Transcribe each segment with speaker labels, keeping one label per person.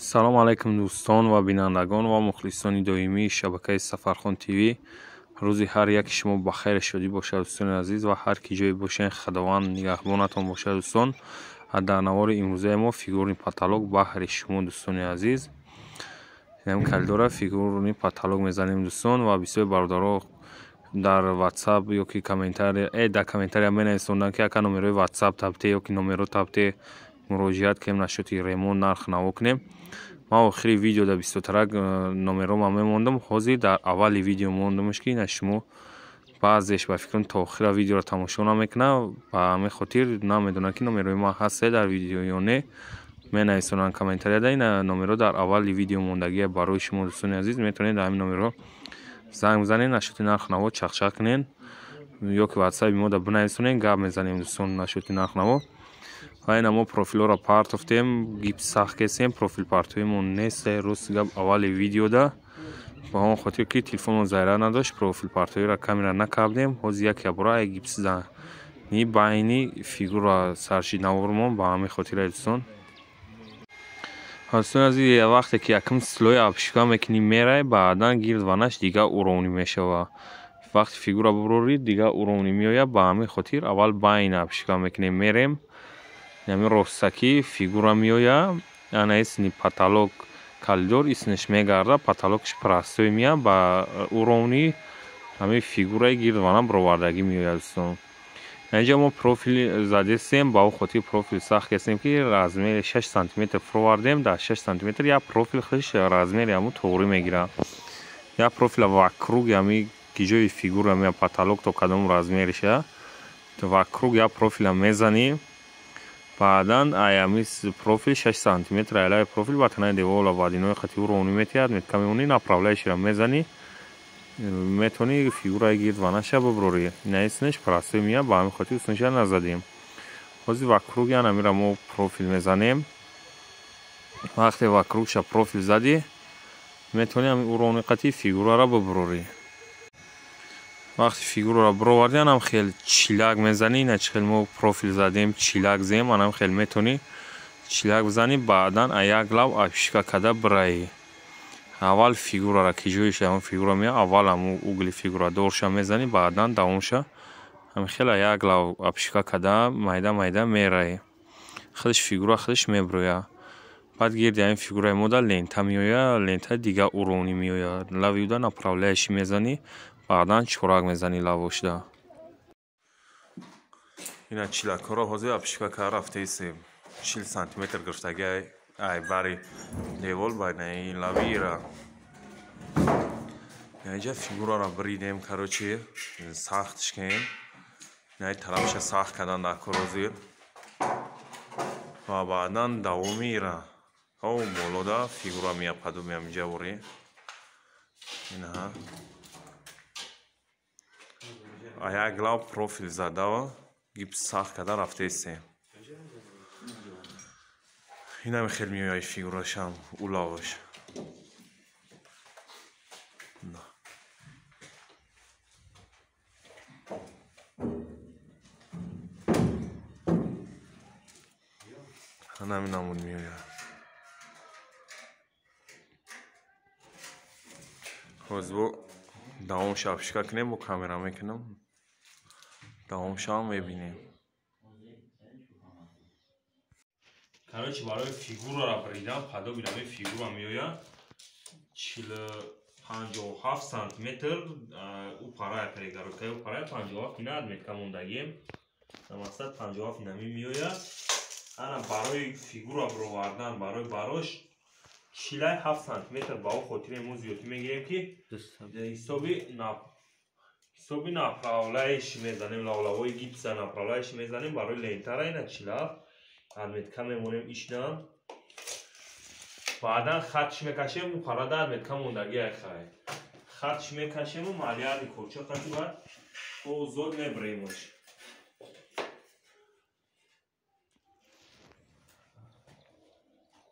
Speaker 1: Салом алайкум дӯстон ва бинандагон ва мухлисони доимии шабакаи Сафархон ТВ. Рӯзи ҳар яки шумо ба хайр шодӣ бошад, дӯстони азиз, ва ҳар ки ҷое бошед, Худованд нигаҳбонатон бошад, дӯстон. Дар навори имрӯзаи мо фигурный потолок баҳри шумо, дӯстони азиз. Ин коридора фигурный потолок мезанем, дӯстон, ва бисёр бародаро дар WhatsApp ё ки комментария, дар комментария менависонданд, ки ака номерои WhatsApp табте ё ки номеро табте муроҷиат кунем, нашоти ремонт нарх наво кунем. Ман охири видео дар бисёртарак номерома мемондам. Ҳозир дар аввали видео мондамш, ки ина шумо баъзеш ба фикрам то охира видеоро тамошо намекунад, ба ҳамин хотир намедонанд, ки номерои ман ҳаст дар видео ё не. Менависонанд комментарияда. Ина номеро дар аввали видео мондагия барои шумо, дӯстони азиз. Метавонед дар ҳамин номеро занг бизанед, нашоти нарх наво чақчақ кунед ё ки ватсапи мо да бинависонед, гап мезанем, дӯстон, нашоти нарх наво. Ва ина мо профилҳоро партофтем, гипс сахт кесем, профил партоимон нест, рости гап, аввали видеода ба он хотир ки телефонмон зарра надошт, профил партоиро камера накардем. Ҳозир як бора гипс зани байни фигура саршид навормон, ба ҳамин хотир, дӯстон. Дӯстони азиз, вақте ки якум слой обшивка мекунӣ, мерай, баъдан гирд ванаш дигар уровни мешавад. Вақти фигура буброрӣ, дигар уровни меояд. Ба ҳамин хотир аввал байна обшивка мекунем, мерем, ҳамин ростакӣ фигура меояд. Ана исни потолок коридор исниш мегарда, потолокш простой меяд, ба уровни ҳамин фигураи гирд вана бировардагӣ меояд, дӯстон. Инҷа мо профил задестем, ба он хотир профил сахт кесем, ки размери 6 сантиметр фуровардем. Дар 6 сантиметр як профил худш размери ҳамун туғрӣ мегирад. Як профила вокруг ҳами ки ҷои фигура меяд, потолок то кадом размериша, вокруг як профила мезанӣ. Баъдан аями профил 6 сантиметр айлаи профил ба танаи девола вадинои қати уровни метиҳад, метка мемонӣ, направляющийро мезанӣ, метавонӣ фигураи гирд ванаша буброрӣ. Ина иснеш простой меяд, ба ҳамин хотир уснеша назадем. Ҳозир вокруг анамира мо профил мезанем. Вақте вокругша профил задӣ, метавонӣ ҳамин уровни қати фигураро буброрӣ. Вақти фигураро бировардӣ, анам хел чилак мезанӣ. Ина чӣ хел мо профил задем, чилак зем, анам хел метавонӣ чилак бизанӣ. Баъдан як лав обшивка карда бираӣ. Аввал фигураро ки ҷоиша ҳамон фигура меяд, аввал ҳамун угли фигура дорша мезанӣ, баъдан давомша ҳамин хела як лав обшивка карда майда майда мераӣ. Худаш фигура худаш мебирояд. Баъд гирди ҳамин фигураи мода лента меояд, лента дигар уровни меояд. Лави уда направляющий мезанӣ, баъдан чорак мезанӣ лавошда. Ина чилакҳоро ҳозир обшивка карда рафтаистем. 40 сантиметр гирифтаги ай бари девол байнаи лавира. Инҷа фигураро бридем, короче, сахтш кем. Инаи тарафша сахт кардан дар кор ҳозир. Ва баъдан давомира. О, болода фигура меяд, паду меяд инҷа ворӣ. Инаҳа. Як лав профил зада, гипс сахт карда рафтаистем. Инам хел меояд фигурашам, улаваш. Ҳамин намуд меояд. Ҳозир бо давомша обшивка кунем, бо камера мекунам. Давомшаам мебинем. Короче, барои фигураро бридан подобие ҳамин фигура меояд. 57 сантиметр ӯ парая перегородкаи ӯ парая 57 ина отметка мондагием. Мақсад 57 инами меояд. Ана барои фигура бировардан, барои барош 47 сантиметр, ба он хотире мо зиёдтӣ мегирем, ки ҳисоби направляющий мезанем, лавлавои гипса направляющий мезанем барои лентара. Ина 47 отметка мемонем ишнам. Баъдан хатш мекашем, парада отметка мондагия хай. Хатш мекашему малярни корча қати баъд озод мебиремаш.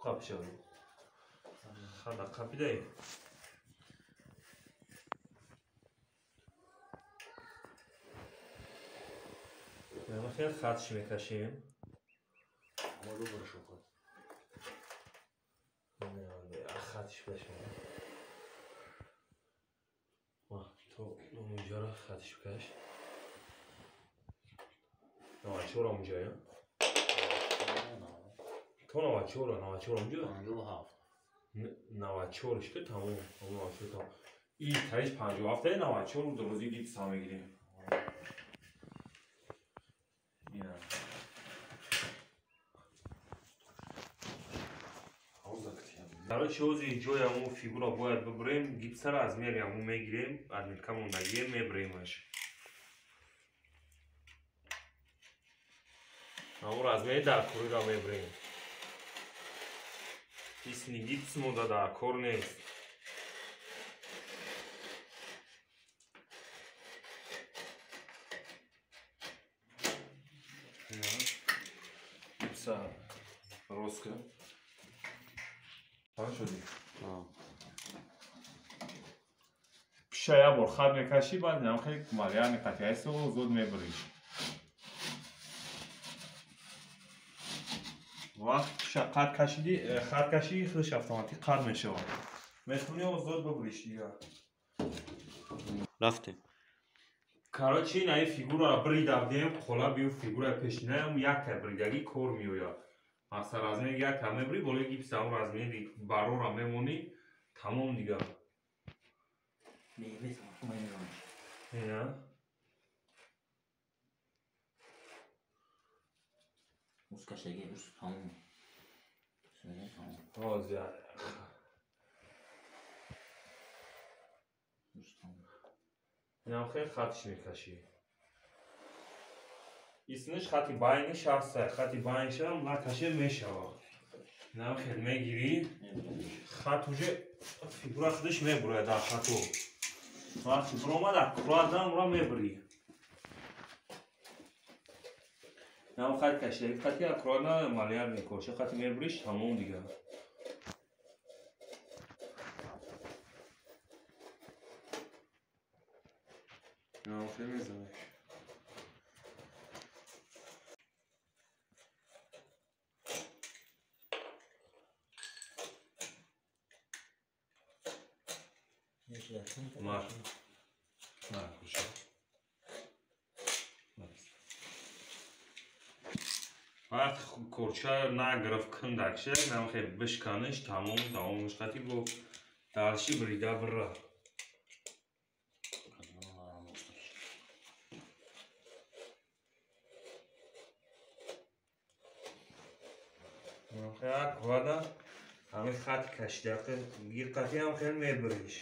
Speaker 1: Қап шавем. Хада қапидаи. Хел хатш мекашем. Хатиш бикаш. То онҷара хатиш бикаш. 94 онҷая. То 94, 94 онҷа?
Speaker 2: 57.
Speaker 1: 94 ш ки тамом, 94 тамом. И таиш 57 94 дрози гипс ҳам мегирем. Ина. Короче, ҳозир ҷои ҳамун фигура бояд бибурем, гипсаро размери ҳамун мегирем, адмирка мондагие мебуремаш. Ҳамун размери дар кориро мебурем. Исни гипс монда дар кор нест. Гипса рост кун. Пиша як бор хат мекашӣ, баъд инам хеле малия меқати, айсо зуд мебурӣ. Вақт пиша қат кашидӣ, хат кашидӣ, худаш автоматик қат мешавад. Метавонӣ озод бибуриш дигар.
Speaker 2: Рафтем.
Speaker 1: Короче, ин фигураро биридавдем, қолаби ӯ фигураи пешинаам якта бридагӣ кор меояд. Мақсад размери якта мебурӣ, болои гипс ҳамон размери барора мемонӣ, тамом дигар. Ина.
Speaker 2: Ускашаги, ус тамом.
Speaker 1: Ҳозир. Инам хеле хатиш мекашӣ. Исмиш хати байниш ҳаст, хати байнишам накаше мешавад. Инам хел мегирӣ, хат уже фигура худаш мебурад дар хату. Вақти биромад, аккуратно ура мебурӣ. Инам хат кашидаги хати аккуратно маляр мекоша, хати мебуриш, тамом дигар. Инам хел мезанеш. Мар. Мар, куша. Вақт корча нагирифт кындакша, нам хел бишканиш, тамом, тамомиш қати бо дарши брида бира. Аккуратно ҳамин хати кашида гир қати ҳам хел мебуриш.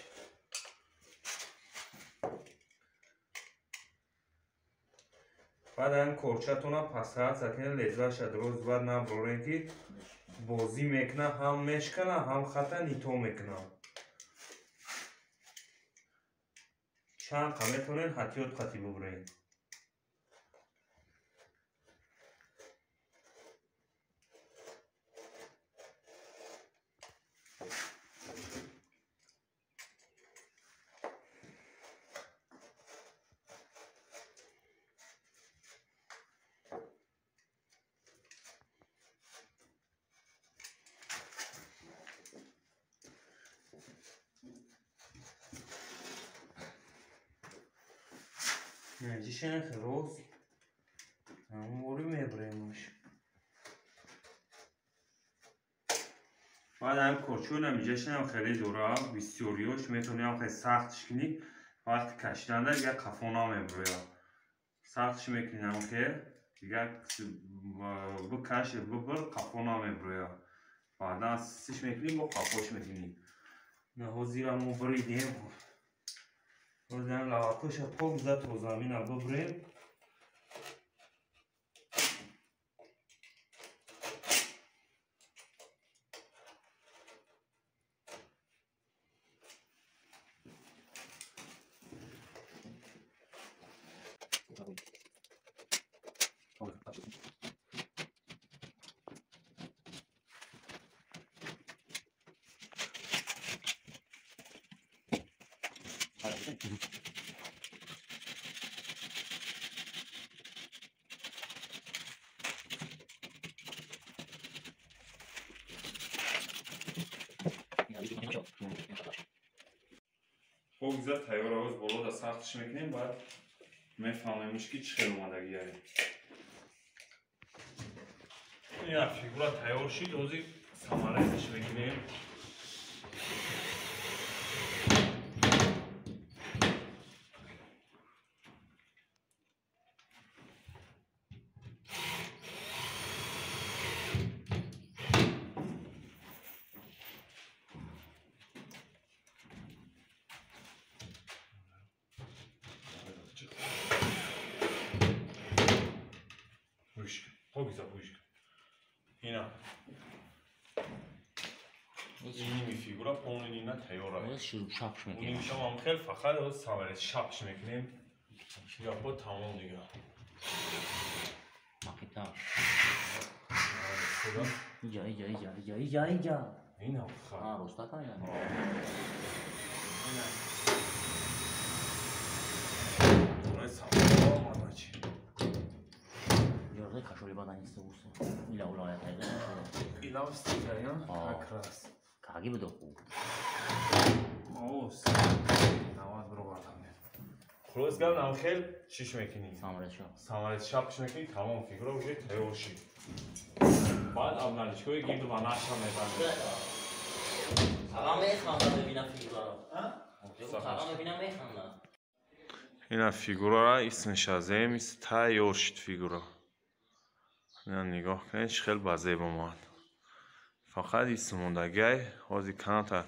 Speaker 1: Баъд ҳамин корчатона пасрат сакина лезваша дуруст баъд набурорем ки бозӣ мекуна, ҳам мешкана, ҳам хата нито мекуна. Чанд қа метавонед ҳатиёт қати бубуред. Инҷишен роз ҳамвори мебуремаш. Баъд ҳам корчонам инҷашам хеле дора, бисёриёш метавонӣ ҳам хеле сахтш кунӣ, вақти кашиданда дигар қафо намебурояд. Сахтш мекунӣ ҳам хел, дигар бикаш, бибир, қафо намебурояд. Баъдан сиш мекунӣ, бо қафош мекунӣ. Ҳозира мо буридем. Ҳозирам лавакоша пок зад то замина бибурем. Погиза тайёр авоз боло да сахтш мекунем, баъд мефаҳмемш ки чӣ хел омадагиае. Ина фигура тайёр шид, ҳозир саморезш мекунем. Погиза пӯшка. Ина. Иними фигура полный ина тайёр аст.
Speaker 2: Шапш мекунем.
Speaker 1: Унимшам ҳам хел фақат ҳоз саморез шапш мекунем. Гапо тамом дига.
Speaker 2: Макита. Иҷа, иҷа, иҷа, иҷа, иҷа, иҷа.
Speaker 1: Ина ха.
Speaker 2: А, роста кана.
Speaker 1: Ина. Ой, саморез.
Speaker 2: Ёрдой кашоли бадан исто уса. Ила улая тайга кашоли.
Speaker 1: Ила устигая, как раз.
Speaker 2: Каги будо хуб.
Speaker 1: Оос. 90 баробар. Хулос гап нам хел чиш мекунӣ?
Speaker 2: Саморез шап.
Speaker 1: Саморез шапш мекунӣ, тамом фигура уже тайёр шид. Баъд обналичкои гирд ва наша мебандем.
Speaker 2: Сага механда бибина фигураро. Сага мебина механда.
Speaker 1: Ина фигурара исмша зем, ис тайёр шид фигура. Ина нигоҳ кунед, чӣ хел ба зеб омад. Фақат ис мондагиай, ҳозир каната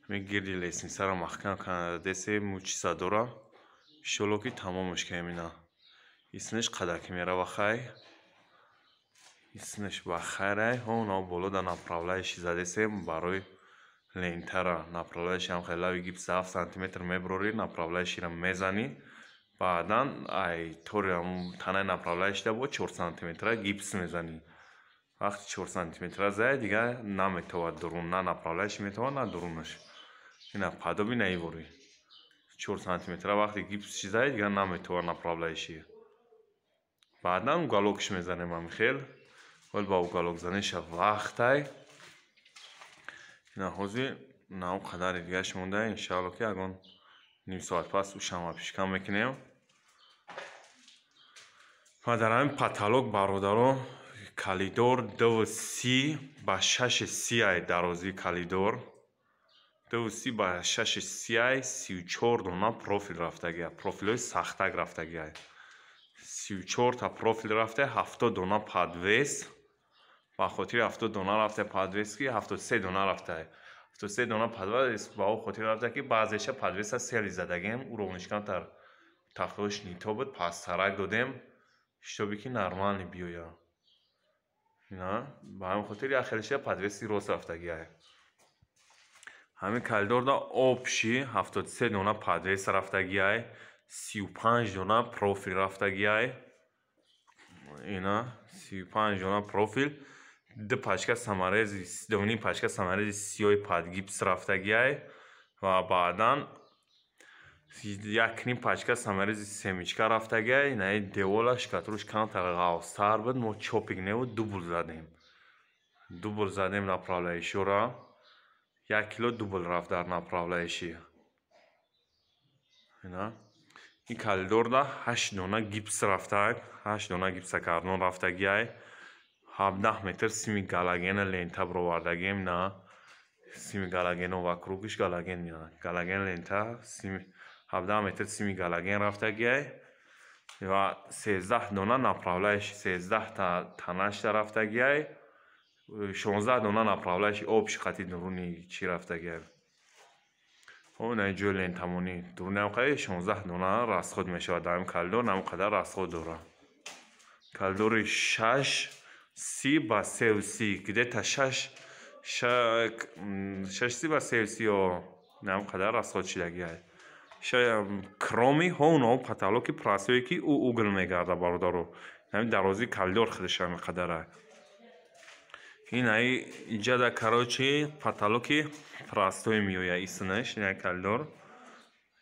Speaker 1: ҳамин гирди лестницаро маҳкам канада десе мучиса дора. Иншолло ки тамомаш кунем ина. Иснаш қадар ки мерава хай. Иснаш ба хайрай, ҳо боло да направляющий задесем барои лентара. Направляющий ҳам хеле лави гипс 7 сантиметр мебурорӣ, направляющийро мезанӣ. Баъдан ай тори ҳамун танаи направляющийда бо 4 сантиметра гипс мезанӣ. Вақти 4 сантиметра зая дигар наметавад дурун, на направляющий метавад, на дурунаш. Ина падоби наиворӣ. 4 сантиметра вақти гипс чизае дигар наметавад направляющий. Баъдан уголокш мезанем ҳамин хел. Ҳол ба уголок заниша вақтай. Ина ҳозир на он қадари дигараш монда, иншаалло ки ягон ним соат пас ушама пишкам мекунем. Ва дар ҳамин потолок бародаро калидор 2,30 ба 6,30 ай дарозии калидор. 2,30 ба 6,30 ай 34 дона профил рафтагиа, профилҳои сахтак рафтагиа. 34 та профил рафта, 70 дона подвес. Ба хотири 70 дона рафта подвес ки 73 дона рафта. 73 дона подвес ба о хотир рафта ки баъзеша подвеса сели задагем, уровниш камтар тахтош нито буд, пас сарак додем, шитобе ки нормални биёя. Ина ба ҳамин хотир як хелеша подвеси рост рафтагиа. Ҳамин калидорда общий 73 дона подвес рафтагиай, 35 дона профил рафтагиай. Ина 35 дона профил, ду пачка саморези, дуним пачка саморези сиёҳи подгипс рафтагиай ва баъдан як ним пачка саморези семечка рафтагиай. Инаи девола шкатруш камтар ғавстар буд, мо чопик неву дубл задем. Дубл задем направляющийро. 1 кило дубл рафт дар направляющий. Ина ин калидорда 8 дона гипс рафтаг, 8 дона гипсокартон рафтагиай. 17 метр сими галогена лента бировардагием, на сими галогено вокругиш галоген меояд. Галоген лента сими 17 метр сими галоген рафтагиай ва 13 дона направляющий, 13 та танашта рафтагиай. 16 дона направляющий общий хати дуруни чӣ рафтагиай. О, на ҷои лентамонӣ дуруни ҳам қадар 16 дона расход мешавад дар ҳамин калидор, на он қадар расход дорад. Калидори 6,30 ба 3,30, где-то 6,30 ба 3,30 ё на он қадар расход шидагиай. Кроми ҳо оно потолоки простое ки ӯ угл мегарда бародаро. Ҳамин дарозии калидор худаш ҳамин қадарай. Ин ай иҷада короче потолоки простой меояд исмаш, ин калидор.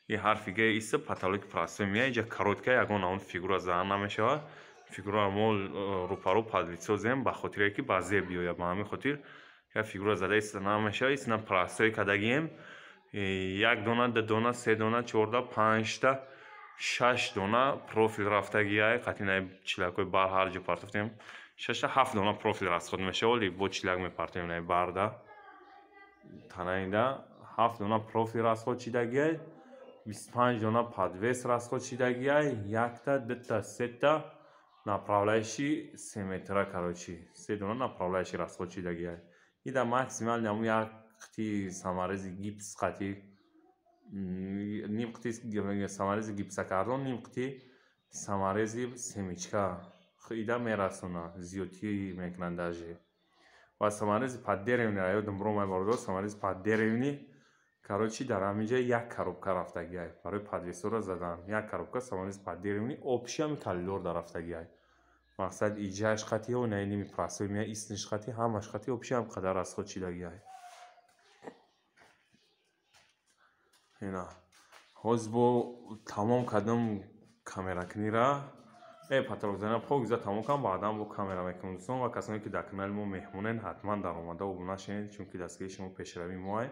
Speaker 1: И ҳарфи Г иса потолоки простой меояд, иҷа коротка ягон он фигура зада намешавад. Фигура мо рӯпарӯ подлицо зем ба хотире ки ба зеб биёяд. Ба ҳамин хотир як фигура зада иста намешавад, исна простой кардагием. Як дона, ду дона, се дона, чорда, панҷта, шаш дона профил рафтагиай. Қатинаи чилакҳои бар ҳар ҷо партофтем. Шашта, ҳафт дона профил расход мешава, оли бо чилак мепартоем наи барда. Танаида ҳафт дона профил расход шидагиай, 25 дона подвес расход шидагиай, якта, дута, сета направляющий 3 метра, короче, се дона направляющий расход шидагиай. Ида максимально ҳамун як қити саморези гипс қати, ним қити саморези гипсокартон, ним қити саморези семечка ида мерасона, зиёдтӣ мекунанд даже. Ва саморези поддеревный ёдам бромай, бародар, саморези поддеревный, короче, дар ҳамин ҷа як коробка рафтагиай барои подвесора задан. Як коробка саморези поддеревный общий ҳами коридор да рафтагиай. Мақсад, иҷааш қати ё наи ними простой мея, истинш қати, ҳамаш қати общий ҳам қадар расход шидагиай. Ина ҳозир бо тамом кардам камеракунира, потолокзанира покиза тамом кардам, баъдан бо камера мекунам, дӯстон. Ва касоне ки дар канали мо меҳмонед, ҳатман даромада обуна шавед, чунки дастгирии шумо пешравии моай.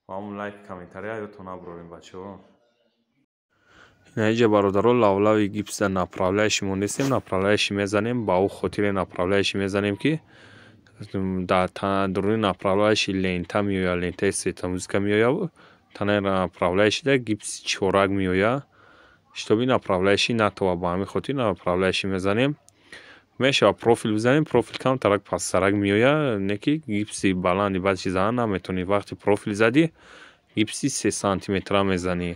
Speaker 1: Ва ҳамун лайк, комментария ёдтон набурорем, бачаҳо. Инаиҷа, бародаро, лавлави гипса направляющий мондестем, направляющий мезанем. Ба ӯ хотире направляющий мезанем, ки дар дуруни направляющий лента меояд, лентаи светомузыка меояд. Танаи направляющийда гипси чорак меояд, чтобы направляющий натова. Ба ҳамин хотир направляющий мезанем. Мешавад профил бизанем, профил камтарак пасттарак меояд, не ки гипси баланди баъд чи задан наметавонӣ. Вақти профил задӣ, гипси 3 сантиметра мезанӣ,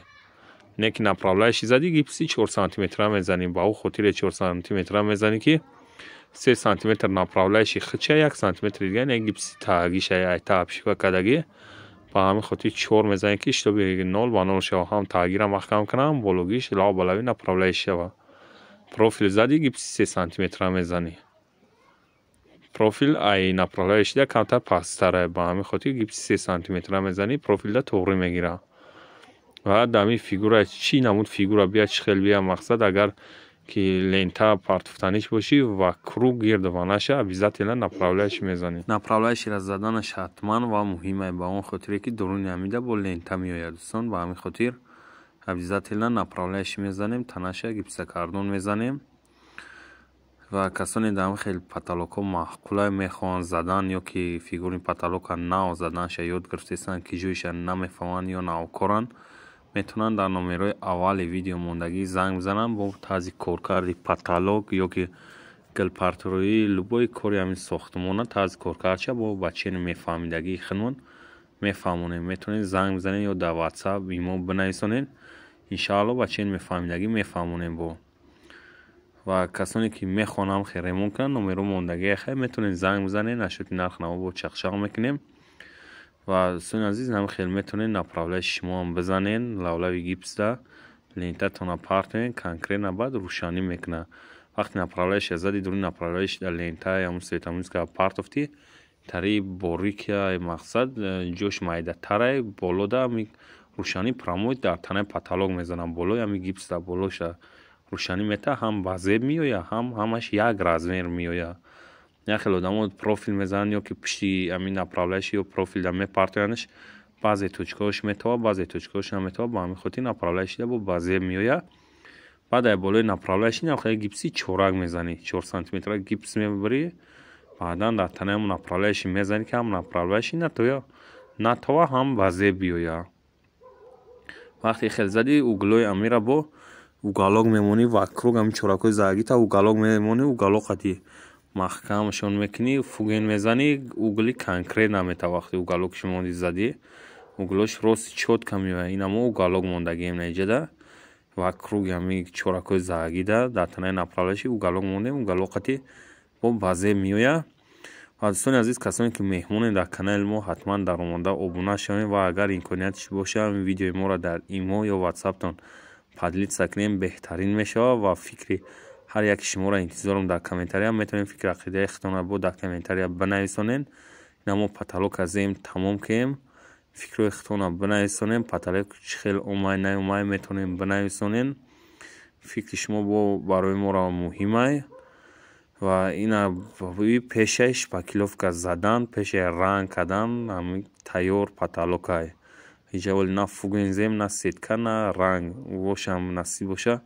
Speaker 1: не ки направляющий задӣ, гипси 4 сантиметра мезанӣ. Ба ӯ хотире 4 сантиметра мезанӣ, ки 3 сантиметр направляющий хича, 1 сантиметри дига не гипси таагиша айта обшивка кардагӣ. Ба ҳамин хотир чор мезанем, ки чтобы нол ба нол шава, ҳам таагира маҳкам кунам, ҳам бологиш лав ба лави направляющий шава. Профил задӣ, гипси 3 сантиметра мезанӣ. Профил ай направляющийда камтар пасттара, ба ҳамин хотир гипси 3 сантиметра мезанӣ, профилда туғрӣ мегирад. Ва дами фигура чӣ намуд, фигура бия, чӣ хел бия, мақсад, агар ки лента партофтаниш бошӣ ва круг гирдова наша, обязательно направляющий мезанӣ. Направляющийра заданаш ҳатман ва муҳиме, ба он хотире ки дуруни ҳамида бо лента меояд, дӯстон. Ба ҳамин хотир обязательно направляющий мезанем, танаша гипсокартон мезанем. Ва касоне дар хел потолокҳо маъқула мехоҳанд задан ё ки фигурный потолока нав заданша ёд гирифтесанд, ки ҷоиша намефаҳманд ё навкоранд, метавонанд дар номерҳои аввали видео мондагӣ занг бизананд. Бо тарзи коркарди потолок ё ки гилпартороӣ, любой кори ҳамин сохтмона, тарзи коркардша бо бачаи мефаҳмидагии худмон мефаҳмонем. Метавонед занг бизанед ё дар Ватсап имо бинависонед, иншаалло бачаи мефаҳмидагӣ мефаҳмонем. Бо ва касоне ки мехоҳанд хел ремонт кунанд, номерҳо мондагии хай, метавонед занг бизанед, нашоти нарх наво бо чақчақ мекунем. Ва дӯстони азиз, ҳамин хел метавонед направляющий шумоам бизанед, лавлави гипсда лентатона партоед, конкретно баъд рӯшанӣ мекунад. Вақте направляющий зади, дуруни направляющий дар лента ҳамун светомузыка партофтӣ, тари борикия, мақсад, ҷош майдатарай, болода ҳами рӯшанӣ прямой дар танаи потолок мезанад, болои ҳами гипс дар болоша рӯшанӣ метаҳад, ҳам ба зеб меояд, ҳам ҳамаш як размер меояд. Як хел одамо профил мезананд ё ки пушти ҳамин направляющий ё профилда мепартоянаш, баъзе точкаҳош метавад, баъзе точкаҳош наметавад. Ба ҳамин хотир направляющийда бо ба зеб меояд. Баъд ай болои направляющий хеле гипси чорак мезанӣ, 4 сантиметра гипс мебарӣ, баъдан дар танаи ҳамун направляющий мезанӣ, ки ҳам направляющий натова, ҳам ба зеб биёяд. Вақте хел задӣ, углои амира бо уголок мемонӣ, вокруг ҳамин чоракҳои задагита уголок мемонӣ, уголок қати маҳкамшон мекунӣ, фуген мезанӣ, угли конкретно наметава. Вақте уголокш монди, задӣ, углош рост чётко меояд. Ина мо уголок мондагием наиҷада, вокруг ҳамин чоракҳои задагида дар танаи направляющий уголок мондем, уголок қати бо ба зеб меояд. Ва дӯстони азиз, касоне ки меҳмонед дар канали мо, ҳатман даромада обуна шавед. Ва агар имкониятш бошад, видеои моро дар имо ё ватсаптон поделиться кунем, беҳтарин мешавад. Ва фикри ҳар яки шуморо интизорам дар комментария. Метавонед фикри ақидаи худтонро бо дар комментария бинависонед. Ина мо потолока зем тамом кунем, фикрҳои худтонро бинависонем, потолок чӣ хел омай, наомай, метавонем бинависонем. Фикри шумо бо барои моро муҳимай. Ва ина пешаи шпаклёвка задан, пешаи ранг кардан, ҳамин тайёр потолокай. Ҳеҷ аввал на фугензем, на сетка, на ранг. Бошам, насиб боша,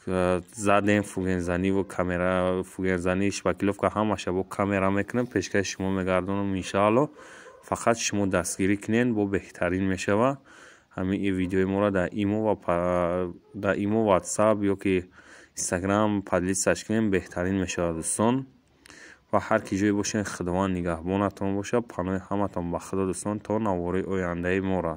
Speaker 1: задем фугензаниву камера, фугензани, шпаклёвка, ҳамаша бо камера мекунем, пешкаши шумо мегардонам, иншаалло. Фақат шумо дастгирӣ кунед, бо беҳтарин мешава. Ҳамин видеои моро дар имо ва дар имо, Ватсап ё ки Инстаграм поделиться ш кунем, беҳтарин мешавад, дӯстон. Ва ҳар ки ҷое бошед, Худованд нигаҳбонатон бошад. Паноҳи ҳаматон ба Худо, дӯстон, то навораи ояндаи моро.